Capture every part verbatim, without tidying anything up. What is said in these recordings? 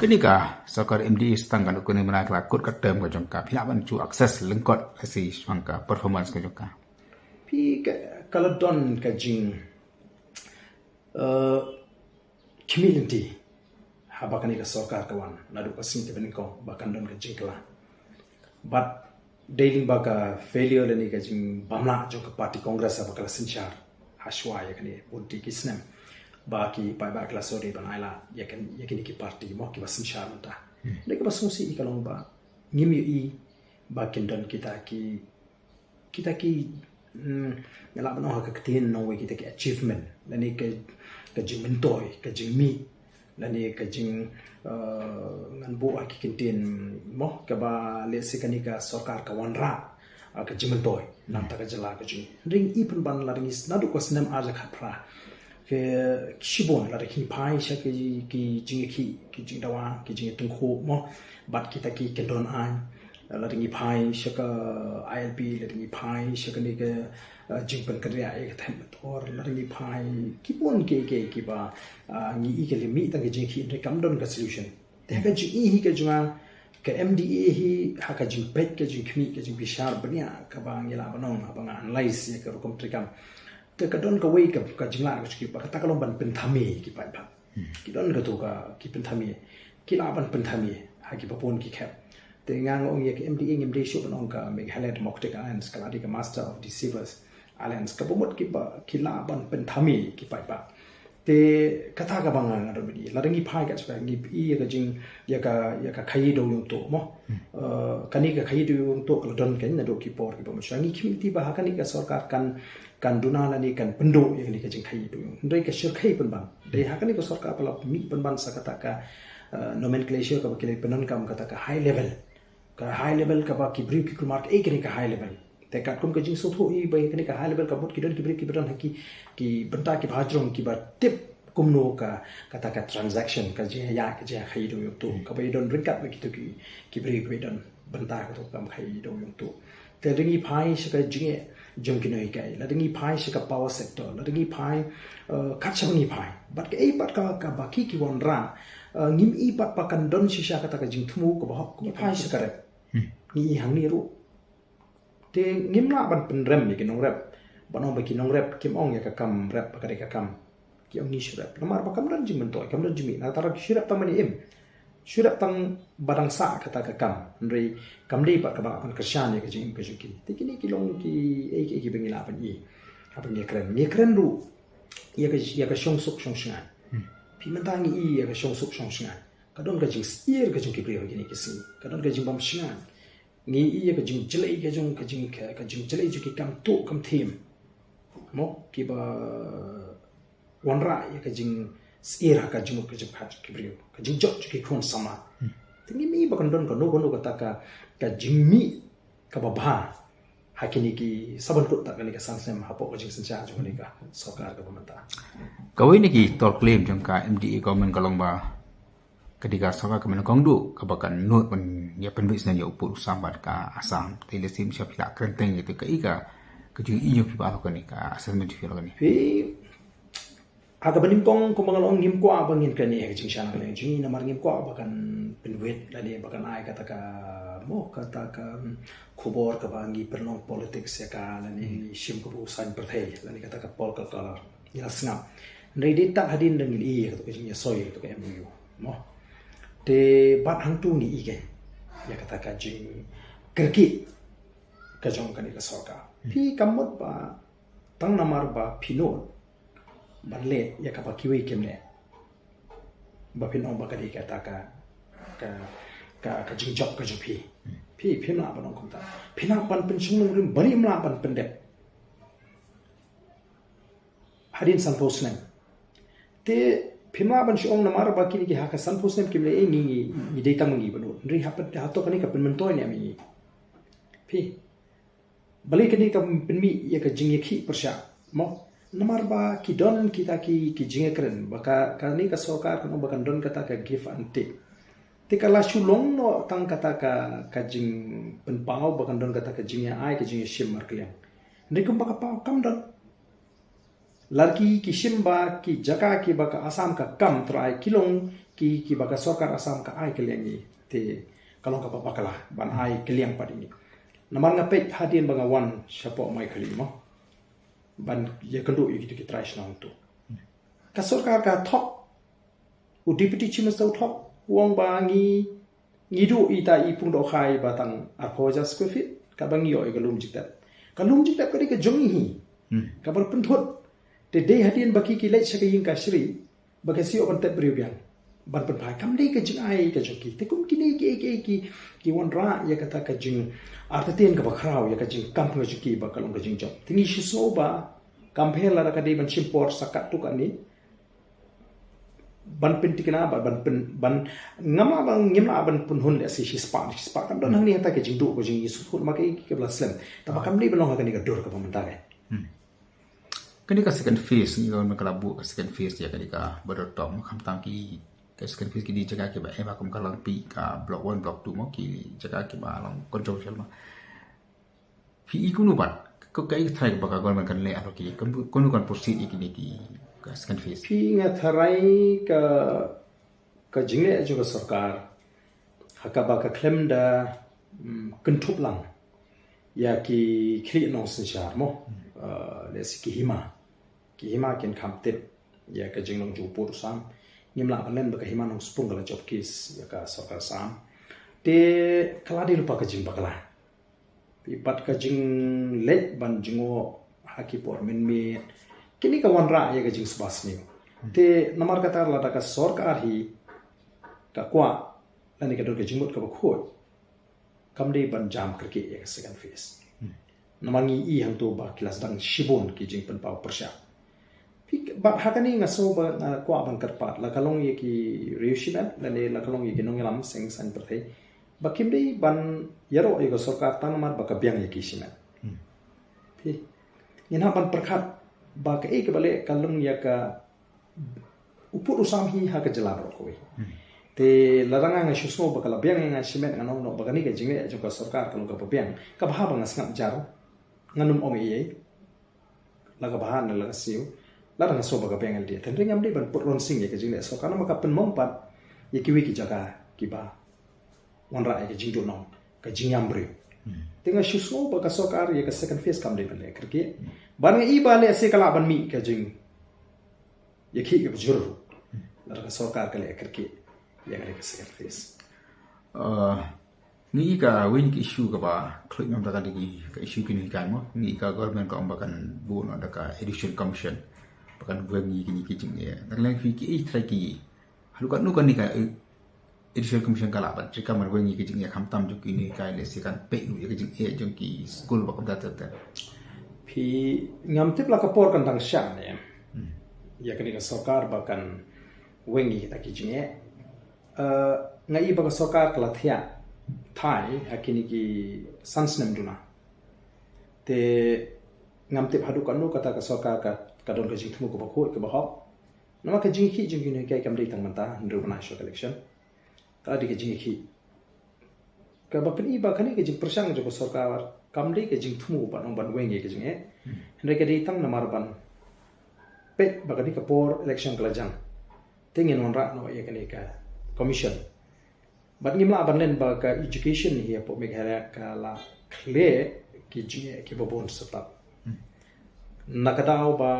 Kane ka sorkar M D A sa tang ka dei kane mynta ka la kut ka term ka jong ka. Phi lah ban shu assess lyngkot lashai shaphang ka performance ka jong ka. Phi ka, ka la don ka jing, eh, khmih lynti haba kane ka sorkar ka wan naduh ka sngi kaba nyngkong ba kan don ka jingkylla. Bad dei lyngba ka failure lane ka jingbymlah jong ka party Congress haba ka la synshar hashwa ïa kane bun ki snem ba ki paidbah ki la sdang ban ailad ïa kane, ïa kine ki party mo kiba synshar mynta. Dei kaba sngewsih ka long ba ngim ïohi ba kin don kita ki, kita ki, mm, nga lah ban ong ha ka ktien nongwei kita ki achievement lane ka, ka jingmyntoi, ka jingmih lane ka jing, eh, ngan buh ha ki ktien mo kaba lehse kane ka sorkar ka wanrah, ah, ka jingmyntoi na ka bynta ka jylla ka jong ngi. Hynrei i pynban lada ngi naduh ka snem ar hajar khatphra, ki shibun lada ki phai sha ki, ki jingïakhih, ki jingdawa, ki jingïatyngkhuh mo bad kita ki kyndon aiñ, lada ngi phai sha ka I L P, lada ngi phai sha kane ka, eh, jingpynkynriah ïa ka thep metor, lada ngi phai ki bun ki, ki, kiba, ah, ngi i ka la mih tang ka jingïakhih hynrei kam don ka solution. Te ha ka jingïohi ka jong nga, ka M D A hi ha ka jingpeit, ka jingkhmih, ka jingbishar bniah kaba ngi lah ban ong haba nga analyse ïa ka rukom treikam. Te ka don kawei ka, ka jinglah ka jong ki ba kata ka long ban pynthame ïa ki paidbah. Ki don kato ka, ki pynthame, ki lah ban pynthame ha kiba bun ki khep. Te nga nga ong ïa ka M D A ngim dei shuh ban ong ka Meghalaya Democratic Alliance, ka la dei ka Master of Deceivers Alliance, kaba mut kiba ki lah ban pynthame ïa ki paidbah. Te kata kaba nga nga don bad i. Lada ngi phai ka jaka ngi i ïa ka jing, ïa ka, ïa ka khaii dewïong tuh mo. Eh, kane ka khaii dewïong tuh ka la don kein naduh ki por kiba mynshuwa. Ngi khmih lynti ba ha kane ka sorkar kan, kan duna lane kan pynduh ïa kane ka jingkhaii dewïong. Hynrei ka shyrkhei pynban. Dei ha kane ka sorkar ba la mih pynban sa kata ka, eh, nomenclature kaba ki la pyndonkam kata ka high level. Ka high level kaba ki briew ki kulmar kaei kane ka high level. Te katkum ka jingsngewthuh i ba kane ka high level ka mut ki don ki briew kiba don ha ki, ki bynta kiba hajrong kiba tip kumno ka, kata ka transaction, ka jingïaid, ka jingïakhaii dewïong tuh, kaba ïadon ryngkat bad kito ki, ki briew kiba don bynta kato ka kam khaii dewïong tuh. Te lada ngi phai sha ka jingeh jong ki nonghikai, lada ngi phai sha ka power sector, lada ngi phai, eh, kat shaba ngi phai. Bad kaei pat ka, kaba ki, ki wanrah, eh, ngim i pat ba kan don shisha kata ka jingthmu kaba hok, ngi phai sha ka rep. Ngi i hangne ruh. Te ngim lah ban pynrem ïa ki nongrep. Ban ong ba ki nongrep kim ong ïa ka kam rep ba ka dei ka kam. Ki ong ngi shu rep. Namar ba kam don jingmyntoi, kam don jingmih. Na kata ruh ki shu rep tang ban im. Shu rep tang ba dang sah kata ka kam. Hynrei kam dei pat kaba lah ban kyrshan ïa ka jingim ka jong ki. Te kine ki long kiei kiei kiba ngi lah ban i. Haba ngi kren. Ngi kren ruh ïa ka, ïa ka shongsuk shongshngaiñ. Phi mynta ngi i ïa ka shongsuk shongshngaiñ. Ka don ka jingsyier ka jong ki briew ha kine ki sngi. Ka don ka jingbym shngaiñ. Ngi i ïa ka jingjlei ka jong, ka jing, ka, ka jingjlei jong ki kam tuh kam thiem. Mo, kiba wanrah ïa ka jingsyier ha ka jingmut ka jingpyrkhat jong ki briew. Ka jingjop jong ki khun samla. Te ngim i ba kan don kano kano kata ka, ka jingmih kaba bha ha kine ki saban kut ta kane ka san snem hapoh ka jingsynshar jong kane ka sorkar kaba mynta. Kawei na ki tor claim jong ka M D A government ka long ba ka dei ka sorkar kaba nyngkong duh kaba kan nud ban ïa pynbeit snem ïa u pud u sam bad ka Assam. Te lehse shisha phi lah kren teng ïa kaei ka, ka jingïohi jong phi ba kane ka assessment jong phi ba kane. Phi, ha kaba nyngkong kumba nga la ong ngim kwah ba ngin kren ïa ka jingshah na ka liang jong ngi namar ngim kwah ba kan pynwit lane ba kan ai kata ka, mo, kata ka, mm, khubor kaba ngi pynlong politics ïa ka lane ngi shim kaba u saiñ pyrthei lane kata ka political color. Ngi la sngap. Hynrei dei tang hadien ba ngi la i ïa kato ka jingïasoi kato ka M O U. Mo. Te bad hangto ngi i kein ïa kata ka jingkyrkieh ka jong kane ka sorkar. Phi, kam mut ba tang namar ba phi nud ban leh ïa kaba kiwei kim leh, ba phin ong ba ka dei kata ka, ka, ka, ka jingjop ka jong phi. Phi, phim lah ban ong kumta. Phi lah ban pynshong nongrim, balei phim lah ban pyndep hadien sanphew snem. Te phim lah ban shu ong namar ba kine ki ha ka sanphew snem kim leh ei, ngi, ngi, ngi dei tang ma ngi ba nud. Hynrei ha, hato kane ka pynmyntoi ne em ïa ngi? Phi, balei kane ka pynmih ïa ka jingïakhih pyrshah? Mo, namar ba ki don kita ki, ki jingïakren ba ka, kane ka sorkar kan ong ba kan don kata ka give and take. Te ka la shu long noh tang kata ka, ka jingpynpaw ba kan don kata ka jingïa ai, ka jingïashim markylliang. Hynrei kumba ka paw kam don. Lada ki, ki shim ba ki jaka kiba ka Assam ka kam trai ki long ki, kiba ka sorkar Assam ka ai kylliang ïa ngi. Te ka long kaba bakla ban ai kylliang pat ïa ngi. Namar nga peit hadien ba nga wan shapoh Mykhli mo, ban ïakynduh ïa kito ki trai shnong tu, ka sorkar ka thok, u Deputy Chief Minister u thok, u ong ba ngi, ngi duh ita i pung dohkha iba tang arphew hajar square feet, kaba ngi ïoh ïa ka lum jingtep. Ka lum jingtep ka dei ka jong ngi hi. Kaba pynthut. Te dei hadien ba ki, ki leit sha ka ïing kashari ba ki shu ïoh ban tep briew biang ban pynphai. Kam dei ka jingai ka jong ki. Te kum kine ki, ki, ki, ki wanrah ïa kata ka jingartatien kaba khraw ïa ka jingkam ka jong ki ba ka long ka jingjop. Te ngi shu sngew ba kam pher lada ka dei ban shim por sa katto katne ban pynthikna, ban, ban pyn, ban, ngam lah ban, ngim lah ban pynhun leh shi, shi spah, shi spah. Kam don hangne hangta ka jingduh ka jingïasuk namar ka, ka ba la slem. Tangba kam dei ban long ha kane ka dur kaba mynta ka. Kane ka second phase, ngi ka la buh ka second phase ïa kane kaba dei tang, khamtam ki, ka second phase ki dei jaka kiba em ha kum ka Langpih, ka block one, block two mo, ki jaka kiba long controversial mo. Phi i kumno pat, ka, ka i tharai ba ka government kan leh ïa ki, kumno kan proceed ïa kine ki, ka second phase? Phi, nga tharai ka, ka jingleh jong ka sorkar ha kaba ka khlem da, mm, kynthup lang ïa ki khlieh nongsynshar mo, uh, lehse ki hima, ki hima kin kham tip ïa ka jinglong jong u pud u sam. Ngim lah ban len ba ka hima Nongspung ka la jop case ïa ka sorkar Assam. Te ka la dei lypa ka jingbakla. Phi, bad ka jingleit ban jngoh ha ki por mynmiet, kine ka wanrah ïa ka jingsbah sniew. Te namar kata lada ka sorkar hi ka kwah lane ka don ka jingmut kaba khuid, kam dei ban jam kyrkieh ïa ka second phase. Namar ngi i hangto ba ki la sdang shibun ki jingpynpaw pyrshah. Phi, bad ha kane nga sngew ba, uh, kwah ban kyrpad, la ka long ïa ki riew shimet lane la ka long ïa ki nongïalam seng saiñ pyrthei, ba kim dei ban ïaroh ïa ka sorkar tang namar ba ka biang ïa ki shimet. Phi, ngin hap ban pyrkhat ba kaei kaba leh ka long ïa ka u pud u sam hi ha ka jylla baroh kawei. Te lada nga, nga shu sngew ba ka la biang ïa nga shimet, nga ong noh ba kane ka jingleh jong ka sorkar ka long kaba biang, kaba haba nga sngap jar, ngan ym ong ei ei. La kaba ha ne la ka siew, lada nga sngew ba ka biang, hynrei ngam dei ban pynrung sing ïa ka jingleh sorkar namar ka pynmong pat ïa kiwei ki jaka kiba wanrah ïa ka jingduhnong, ka jingïam briew. Te nga shu sngew ba ka sorkar ïa ka second phase kam dei ban leh kyrkieh. Ban nga i ba lehse ka lah ban mih ka jing ïa ki, ïa ki bajur. Lada ka sorkar ka leh kyrkieh ïa ka, ïa ka second phase. Uh, ngi i kawei ka issue kaba khluit ngam da ka dei ka issue kine ki kai mo. Ngi i ka government ka ong ba kan buh noh da ka Education Commission ba kan weng ïa kine ki jingeh. Ngan leh phi, ki i trai ki, haduh katno kane ka, eh, Education Commission ka lah ban jaka man weng ïa ka jingeh, khamtam jong kine ki kai, lehse kan peit ruh ïa ka jingeh jong ki skul ba kumta ter ter. Phi, ngam tip la ka por kan dang shah ne ïa kane ka sorkar ba kan weng ïa kita ki jingeh. Uh, nga i ba ka sorkar ka la thiah thai ha kine ki san snem duna. Te ngam tip haduh katno kata ka sorkar ka, ka don ka jingthmu kaba khuid kaba hok. Namar ka jingïakhih jong kine ki kai kam dei tang mynta, hynriew bnai shuwa ka election. Ka dei ka jingïakhih. Kaba pyni ba kane ka jingpyrshang jong ka sorkar kam dei ka jingthmu ban ong ban weng ïa ka jingeh. Hynrei ka dei tang namar ban peit ba kane ka por election ka la jan, te ngin wanrah noh ïa kane ka commission. Bad ngim lah ban len ba ka education hi hapoh Meghalaya ka la khleh ki jingeh kiba bun shuh. Na ka daw ba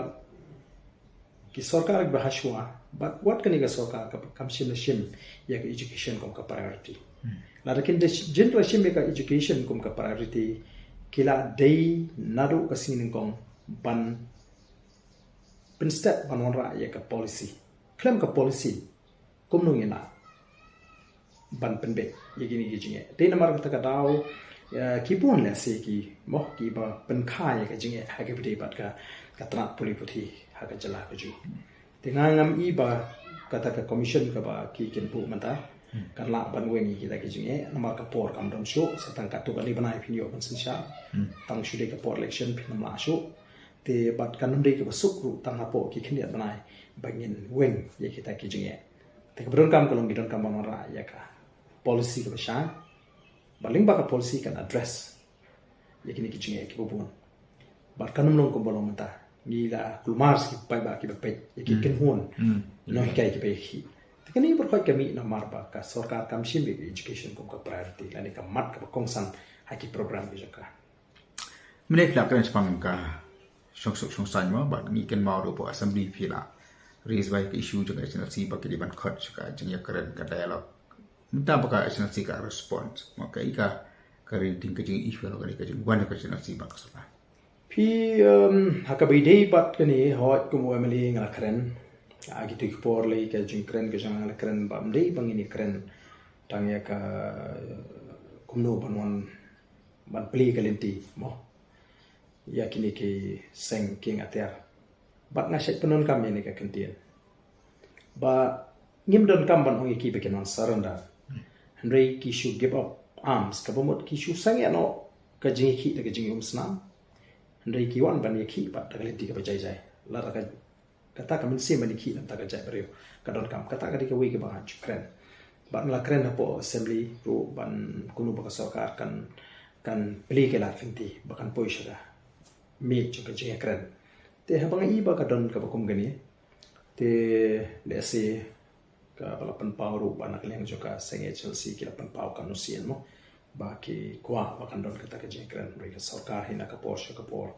ki sorkar kiba ha shuwa, bad wat kane ka sorkar ka, kam shym la shim ïa ka education kum ka priority. Lada kin da jin la shim ïa ka education kum ka priority, ki la dei naduh ka sngi nyngkong ban pynstet ban wanrah ïa ka policy. Khlem ka policy, kumno ngin lah ban pynbeit ïa kine ki jingeh? Te namar kata ka daw, eh, ki bun lehse ki mo kiba pynkha ïa ka jingeh ha kaba ïadei bad ka, ka tnat pule puthi ha ka jylla ka jong ngi. Te nga ngam i ba kata ka commission kaba ki kin buh mynta kan lah ban weng ïa kita ki jingeh, namar ka por kam don shuh, sa tang katto katne bnai phin ïoh ban synshar. Tang shu dei ka por election phin ym lah shuh. Te bad kan ym dei kaba suk ruh tang hapoh ki khyndiat bnai ba ngin weng ïa kita ki jingeh. Te kaba donkam ka long ngi donkam ban wanrah ïa ka policy kaba shai, ba lyngba ka policy kan address ïa kine ki jingeh kiba bun. Bad kan ym long kumba long mynta. ngi la kulmar sha ki paidbah kiba peit ïa ki kynhun nonghikai kiba ïakhih. Te kane baroh ka mih namar ba ka sorkar kam shim ïa ka education kum ka priority lane ka mat kaba kongsan ha ki program ki jong ka. Mynne phi la kren shaphang ka shongsuk shongsaiñ mo, bad ngi kynmaw ruh hapoh Assembly phi la raise ba ïa ka issue jong ka H N L C ba ki dei ban khot sha ka jingïakren, ka dialogue. Mynta ba ka H N L C ka response mo, kaei ka, ka reading, ka jingïohi phi ïa kane ka jingwan ka H N L C bad ka sorkar? Phi, um, ha kaba ïadei bad kane, hooid, kum u M L A nga la kren. Ha kito ki por lei ka jingkren ka jong nga la kren ba ym dei ba ngin ïakren tang ïa ka, kumno ban wan ban plie ka lynti mo ïa kine ki seng kieng atiar. Bad nga shait pyndonkam ïa kane ka kyntien ba ngim donkam ban ong ïa ki ba kin wan surrender. Hynrei ki shu give up arms, kaba mut ki shu sangeh noh ka jingïakhih da ka jingïaumsnam. Hynrei ki wan ban ïakhih bad da ka lynti kaba jai jai. Lada ka, kata ka mynsiem ban ïakhih na ka bynta ka jaitbynriew ka donkam, kata ka dei kawei kaba nga ju kren. Bad nga la kren hapoh Assembly ruh ban kumno ba ka sorkar kan, kan plie ka lad lynti ba kan poi sha ka miej jong ka jingïakren. Te haba nga i ba ka don kaba kum kane, te lehse kaba la pynpaw ruh ba na ka liang jong ka seng H N L C ki la pynpaw ka nusien mo ba ki kwah ba kan don kata ka jingkren, hynrei ka sorkar hi na ka por sha ka por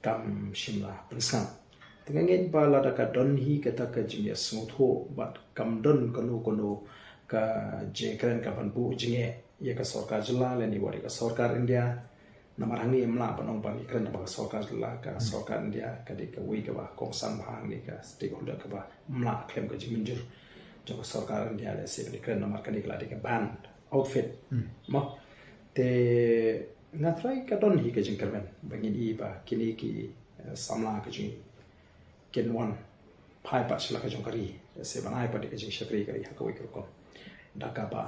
kam shym la pynsngap. Te nga ngeit ba lada ka don hi kata ka jingïasngewthuh bad kam don kano kano ka jingkren ka ban buh jingeh ïa ka sorkar jylla lane wat ïa ka sorkar India. Namar hangne ym lah ban ong ba ngi kren ba ka sorkar jylla, ka sorkar India ka dei kawei kaba kongsan bha hangne, ka stakeholder kaba ym lah khlem ka jingmynjur jong ka sorkar India, lehse ban ïakren namar kane ka la dei ka band outfit mo. Te nga tharai ka don hi ka jingkyrmen ba ngin i ba kine ki, eh, samla ka jong ngi kin wan phai pat sha la ka jong ka ri, lehse ban ai pat ïa ka jingshakri ka ri ha kawei ka rukom da kaba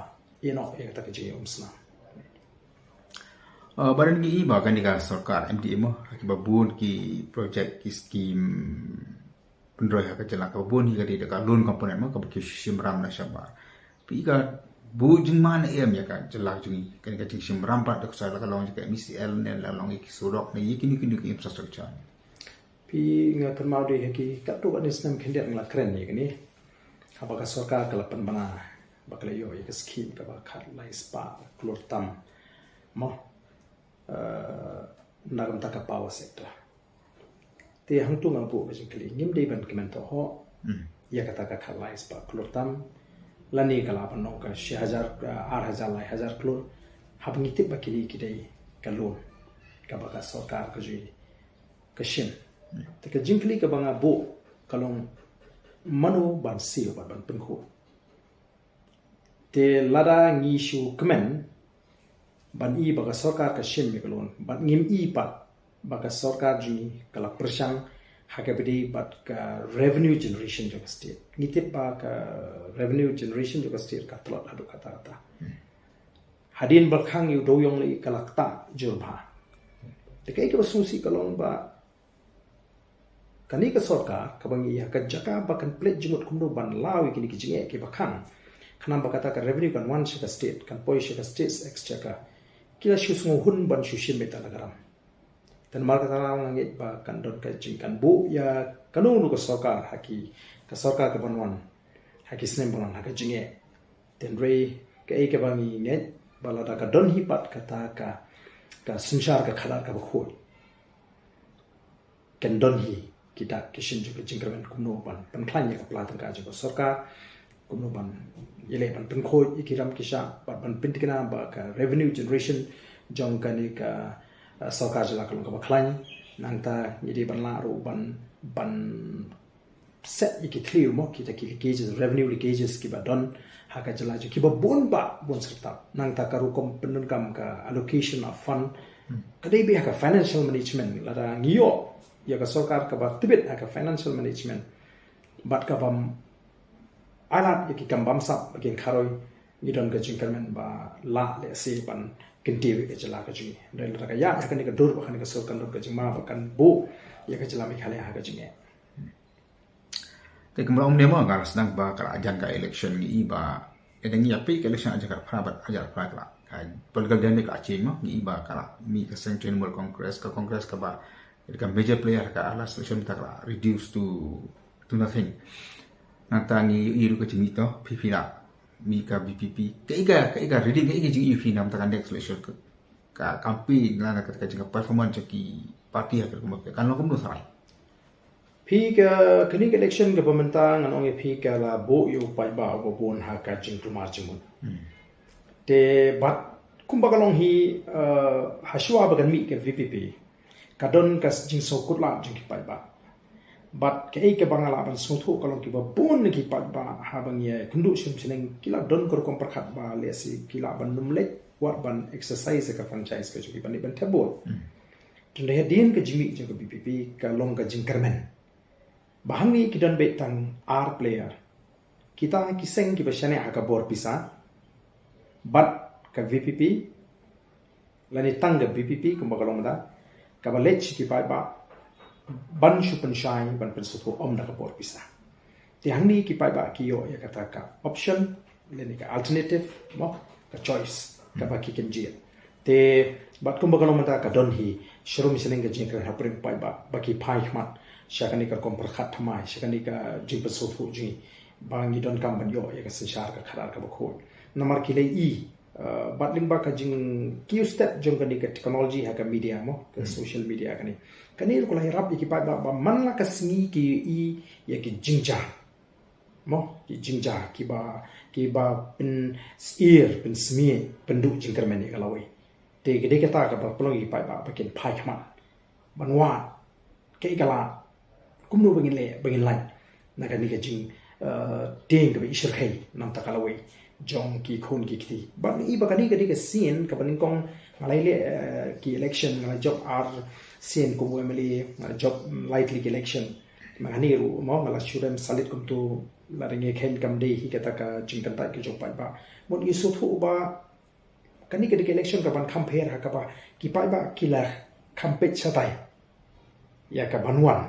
ïehnoh ïa kata ka jingïaumsnam. Uh, bad ngi i ba kane ka sorkar M D A mo, ha kiba bun ki project, ki skim pynroi ha ka jylla, kaba bun hi ka dei da ka loan component mo, kaba ki shim ram na shabar. Phi i ka buh jingma ne em ïa ka jylla jong ngi, kane ka jingshim ram pat da ka sa la ka long jong ka M E C L ne la long ïa ki surok ne ïa kine kine ki infrastructure? Phi, nga kynmaw dei ha ki katto katne snem khyndiat nga la kren ïa kane. Haba ka sorkar ka la pynbna ba ka la ïoh ïa ka skim kaba khatlai spah klur tam mo, eh, na ka bynta ka power sector. Te hangto nga buh ka jingkylli, ngim dei ban kmen thoh ïa kata ka khatlai spah klur tam, lane ka lah ban long ka shi hajar, eh, ar hajar, lai hajar klur, haba ngi tip ba kine ki dei ka loan kaba ka sorkar ka ju ka shim. Te ka jingkylli kaba nga buh ka long, mano ban siew bad ban pynkhuid? Te lada ngi shu kmen ban i ba ka sorkar ka shim ïa ka loan bad ngim i pat ba ka sorkar jong ngi ka la pyrshang ha kaba ïadei bad ka revenue generation jong ka state. Ngi tip ba ka revenue generation jong ka state ka tlot haduh katta katta. Hadien ba la khang ïa u dewïong lei ka la ktah jur bha. Te kaei kaba sngewsih ka long ba kane ka sorkar kaba ngi ha ka jaka ba kan pynleit jingmut kumno ban law ïa kine ki jingeh kiba khang, khnang ba kata ka revenue kan wan sha ka state, kan poi sha ka state's exchequer, ki la shu sngewhun ban shu shim beit tang da ka ram. Te namar kata nga ngeit ba kan don ka jingkan buh ïa kano kano ka sorkar ha ki, ka sorkar kaban wan ha ki snem ban wan ha ka jingeh. Te hynrei kaei kaba ngi ngeit ba lada ka don hi pat kata ka, ka synshar ka khadar kaba khuid, kan don hi ki dak ki shin jong ka jingkyrmen kumno ban pynkhlaiñ ïa ka pla tyngka jong ka sorkar, kumno ban ïaleh ban pynkhuid ïa ki ram ki shah bad ban pynthikna ba ka revenue generation jong kane ka, eh, sorkar jylla ka long kaba khlaiñ. Nangta ngi dei ban lah ruh ban, ban set ïa ki thliew mo, kita ki leakages, revenue leakages kiba don ha ka jylla jong, kiba bun bah bun syrtap. Nangta ka rukom pyndonkam, ka allocation of fund, ka dei beit ha ka financial management. Lada ngi ïoh ïa ka sorkar kaba tbit ha ka financial management bad kabym ai lad ïa ki kam bamsap ba kin kharoi, ngi don ka jingkyrmen ba lah lehse ban kyntiew ïa ka jylla ka jong ngi. Hynrei lada ka ïaid ha kane ka dur ba kane ka sorkar, don ka jingma ba kan buh ïa ka jylla Meghalaya ha ka jingeh. Te kumba ong ne mo, nga la sdang ba ka la jan ka election, ngi i ba, ynda ngi ïa peit ka election hajar phra bad hajar phra, ka la, ka political dynamic ka la change mo, ngi i ba ka la mih ka Central Trinamool Congress, ka Congress kaba Ka major player ka last election mynta ka la reduce to to nothing. Nangta ngi ïohi ruh ka jingmih to phi phi la mih ka VPP. Kaei ka kaei ka reading, kaei ka jingïohi phi namar ka next election ka, ka campaign lane ka, ka jing ka performance jong ki party ha ka kumba kan long kumno tharai. Phi ka kane ka election kaba mynta ngan ong ïa phi ka la buh ïa u paidbah uba bun ha ka jingkulmar jingmut. Te bad kumba ka long hi, eh, ha shuwa ba kan mih ka VPP, ka don ka jingsngewkhuslai jong ki paidbah. Bad kaei kaba nga lah ban sngewthuh ka long kiba bun na ki paidbah haba ngi ïakynduh shnong shnong ki la don ka rukom pyrkhat ba lehse ki lah ban nym leit wat ban exercise ka franchise ka jong ki ban leit ban thep vote. Te hadien ka jingmih jong ka VPP ka long ka jingkyrmen ba hangne ki don beit tang ar player. Kita ki seng kiba shaniah ha ka bor pisa bad ka VPP lane tang ka VPP kumba ka long mynta kaba leit sha ki paidbah ban shu pynshai ban pynsngewthuh ym da ka bor pisa. Te hangne ki paidbah ki ïoh ïa kata ka option lane ka alternative, mo, ka choice kaba ki kynjah. Te bad kumba ka long mynta ka don hi sharum shaneng ka jingkren hapdeng paidbah ba ki phai khmat sha kane ka rukom pyrkhat thymmai, sha kane ka jingpynsngewthuh jong ngi ba ngi donkam ban ïoh ïa ka synshar ka khadar kaba khuid. Namar ki la i, eh, bad lyngba ka jingkiew step jong kane ka technology ha ka media, mo, ka social media kane. Kane ruh ka la ïarap ïa ki paidbah ba man la ka sngi ki i ïa ki jingjia, mo, ki jingjia kiba, kiba pynsyier, pynsmie, pynduh jingkyrmen ïa ka lawei. Te ka dei kata kaba pynlong ïa ki paidbah ba kin phai khmat ban wad kaei ka lad, kumno ba ngin leh ba ngin lait na kane ka jing, eh, tieng kaba i shyrkhei namar ka lawei jong ki khun ki kti. Bad i ba kane ka dei ka sien kaba nyngkong nga la leh, eh, ki election, nga la jop ar sien kum u MLA, nga la jop lai tylli ki election. Mynta hangne ruh, mo, nga la shu rem salit kumto, lada ngi kheiñ kam dei hi kata ka jingkyntait ka jong paidbah. Bad ngi sngewthuh ba kane ka dei ka election kaban kham pher ha kaba ki paidbah ki la kham peit shatai ïa kaban wan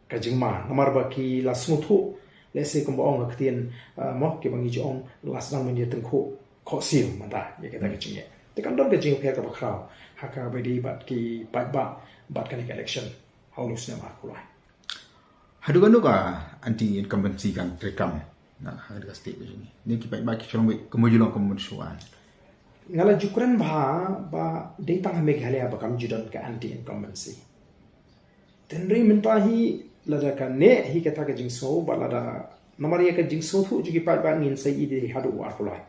ka jingma, namar ba ki la sngewthuh lehse kumba ong ka ktien, ah, mo, kiba ngi ju ong la sdang ban ïa tyngkhuh khohsiew mynta ïa kata ka jingeh. Te kan don ka jingpher kaba khraw ha kaba ïadei bad ki paidbah bad kane ka election ha une u snem arphew lai. Haduh katno ka anti incumbency kan treikam na ha ka state ka jong ngi? Ngi ki paidbah ki shu long beit kumba ju long kumba shu wan. Nga la ju kren bha ba dei tang ha Meghalaya ba kam ju don ka anti incumbency. Te hynrei mynta hi lada ka neh hi kata ka jingsngew ba lada namar ïa ka jingsngewthuh jong ki paidbah ngin sa ïohi haduh arphew lai.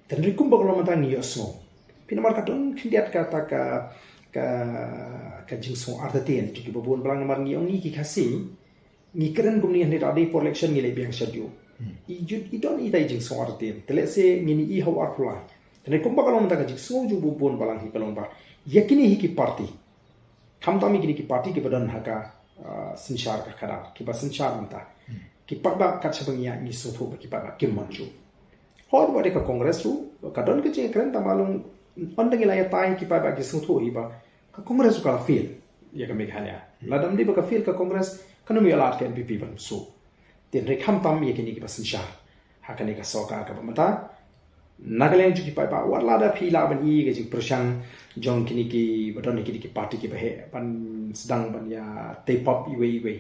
Te hynrei kumba ka long mynta ngi ïohsngew. Phi namar ka don khyndiat kata ka, ka, ka jingsngew artatien jong kiba bun balang namar ngi ong ngi ki Khasi ngi kren kumne hynrei da dei por election ngi leit biang shaduh. I ju, i don itai jingsngew artatien. Te lehse ngin ïohi haduh arphew lai. Te hynrei kumba ka long mynta ka jingsngew jong kiba bun balang hi ka long ba ïa kine hi ki party, khamtam ïa kine ki party kiba don ha ka, ah, synshar ka khadar, kiba synshar mynta. Ki paidbah kat shaba ngi ïa ngi sngewthuh ba ki paidbah kim mon shuh. Hooid, wat dei ka Congress ruh ka don ka jingkren, tang ba long ynda ngi la ïatai ki paidbah ki sngewthuh hi ba ka Congress ruh ka la fail ïa ka Meghalaya. Lada ym dei ba ka fail ka Congress kan ym ïoh lad ka NPP ban suk. Te hynrei khamtam ïa kine kiba synshar ha kane ka sorkar kaba mynta. Na ka liang jong ki paidbah, wat lada phi lah ban i ka jingpyrshang jong kine kiba don kine ki party kiba heh ban sdang ban ïa tei pop iwei iwei.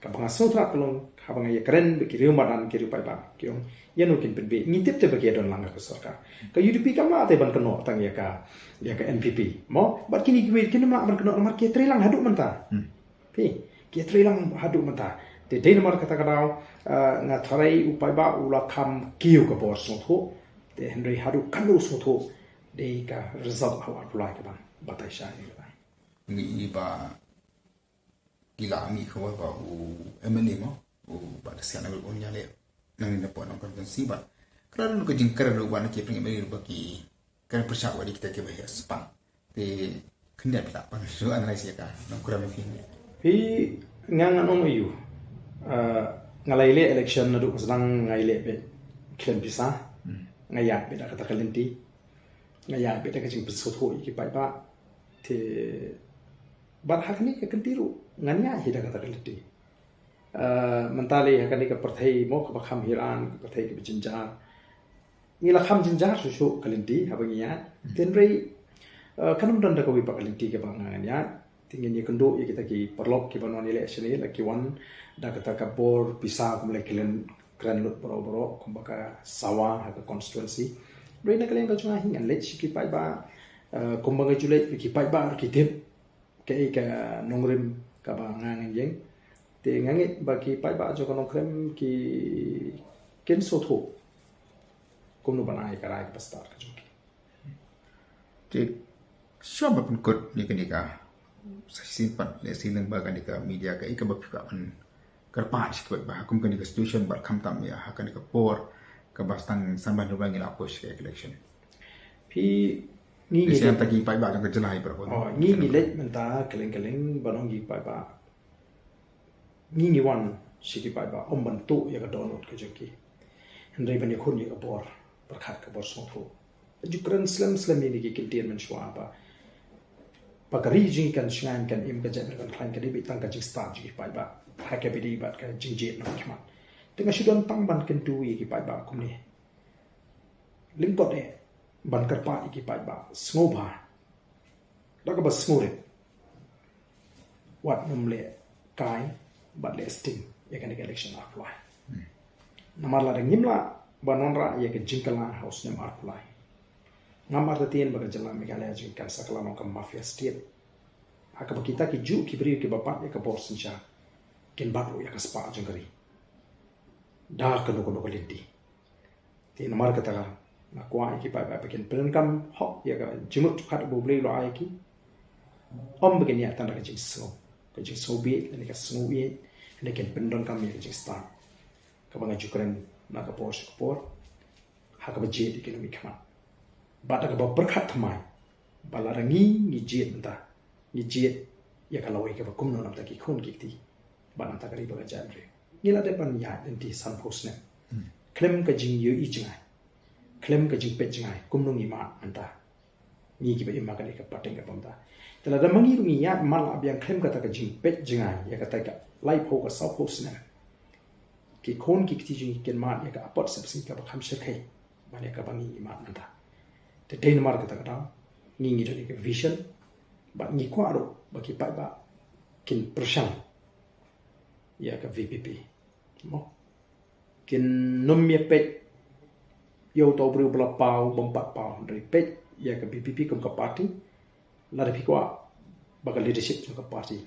Kaba nga sngewthuh ka long haba nga ïakren bad ki riew madan, ki riew paidbah ki ong ïa no kin pynbeit, ngi tip te ba ki ïa don lang ha ka sorkar. Ka UDP kam lah te ban kynnoh tang ïa ka, ïa ka NPP, mo, bad kine kiwei kin ym lah ban kynnoh namar ki ïa trei lang haduh mynta. Phi, ki ïa trei lang haduh mynta. Te dei namar kata ka daw, eh, nga tharai u paidbah u la kham kiew ka bor sngewthuh. Te hynrei haduh katno sngewthuh dei ka result ha u arphew lai kaban batai shai ïa kata. Ngi i ba ki la mih khawai ba u MLA, mo, u Bah Dasian Nongrum un ïaleh nangne na Poh Nong constituency ba ka la don ka jingkren ruh ba na ki pyrshah MLA ruh ba ki kren pyrshah wat ïa kita kiba heh spah. Te khyndiat phi lah ban shu analyse ïa ka nongkren phi. Phi, nga ngan ong ïa u, ah, nga la ïaleh election naduh ka sdang nga ïaleh beit khlem pisa. Nga ïaid beit da kata ka lynti. Nga ïaid beit da ka jingpynsngewthuh ïa ki paidbah. Te bad ha kane ka kynti ruh ngan ïaid hi da kata ka lynti. Ah, mynta lei ha kane ka pyrthei, mo, kaba kham hiran, ka pyrthei kaba jynjar. Ngi la kham jynjar shuh shuh ka lynti haba ngi ïaid. Te hynrei, ah, kan ym don da kawei pat ka lynti kaba nga ngan ïaid. Ngin ïa kynduh ïa kita ki paralok kiba wan ïaleh shane, la ki wan da kata ka bor pisa kumba la ki kren lut baroh baroh, kumba ka sawa ha ka constituency. Hynrei na ka liang ka jong nga hi ngan leit sha ki paidbah, eh, kumba nga ju leit, ki paidbah ki tip kaei ka nongrim kaba nga ngan ïeng. Te nga ngeit ba ki paidbah jong ka Nongkrem ki, kin sngewthuh kumno ban ai ka rai kaba stad ka jong ki. Te shuwa ba pynkut ïa kane ka shisien pat, lehse lyngba kane ka media, kaei kaba phi kwah ban kyrpad sha ki paidbah ha kum kane ka situation bad khamtam ïa ha kane ka por kaba sdang san bnai ngi la push ka election. Phi, ngi ngi leit, ki paidbah jong ka jylla hi baroh. Oh, ngi ngi leit mynta kylleng kylleng ban ong ïa ki paidbah. Ngi ngi wan sha ki paidbah ym ban tuh ïa ka dohnud ka jong ki, hynrei ban ïakhun ïa ka bor pyrkhat, ka bor sngewthuh. Ju kren slem slem ïa kine ki kyntien mynshuwa ba, ba ka ri jong ngi kan shngaiñ, kan im, ka jaitbynriew kan khlaiñ, ka dei beit tang ka jingstad jong ki paidbah ha kaba ïadei bad ka jingjied na ka khmat. Te nga shu don tang ban kyntu ïa ki paidbah kumne. Lyngkot eh ban kyrpad ïa ki paidbah, sngewbha, da kaba sngewrit, wat nym leh kai bad leh sting ïa kane ka election arphew lai. Namar lada ngim lah ban wanrah ïa ka jingkylla ha u snem arphew lai, ngam artatien ba ka jylla Meghalaya jong ngi kan sa kylla long ka mafia state, ha kaba kita ki juh ki briew kiba bat ïa ka bor synshar kin bat ruh ïa ka spah jong ka ri da kano kano ka lynti. Te namar kata ka, nga kwah ïa ki paidbah ba kin pyndonkam hok ïa ka jingmut jingpyrkhat ba U Blei u la ai ïa ki. Ym ba kin ïaid tang da ka jingsngew, ka jingsngewbieit lane ka sngewieit, hynrei kin pyndonkam ïa ka jingstad kaba nga ju kren na ka por sha ka por, ha kaba jied ïa ki nongmihkhmat. Bad da kaba pyrkhat thymmai ba lada ngi ngi jied mynta, ngi jied ïa ka lawei kaba kumno na ka bynta ki khun ki kti bad na ka bynta ka ri bad ka jaitbynriew, ngi la dep ban ïaid lynti sanphew snem khlem ka jingïohi jngai, khlem ka jingpeit jngai kumno ngi mad mynta, ngi kiba im ha kane ka pateng kaba mynta. Te lada ma ngi ruh ngi ïaid man la biang khlem kata ka jingpeit jngai ïa kata ka laiphew ka sawphew snem, ki khun ki kti jong ngi kin mad ïa ka apot sepsngi kaba kham shyrkhei ban ïa kaba ngi ngi mad mynta. Te dei namar kata ka daw ngi ngi don ïa ka vision bad ngi kwah ruh ba ki paidbah kin pyrshang ïa ka V P P. Mo, kin nym ïa peit ïa uto u briew ba la paw bym pat paw, hynrei peit ïa ka V P P kum ka party. Lada phi kwah ba ka leadership jong ka party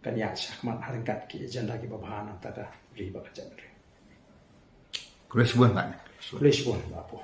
kan ïaid shakhmat ha ryngkat ki agenda kiba bha na ka bynta ka ri bad ka jaitbynriew. Khublei shibun, Bah. Khublei shibun, Bah Pu.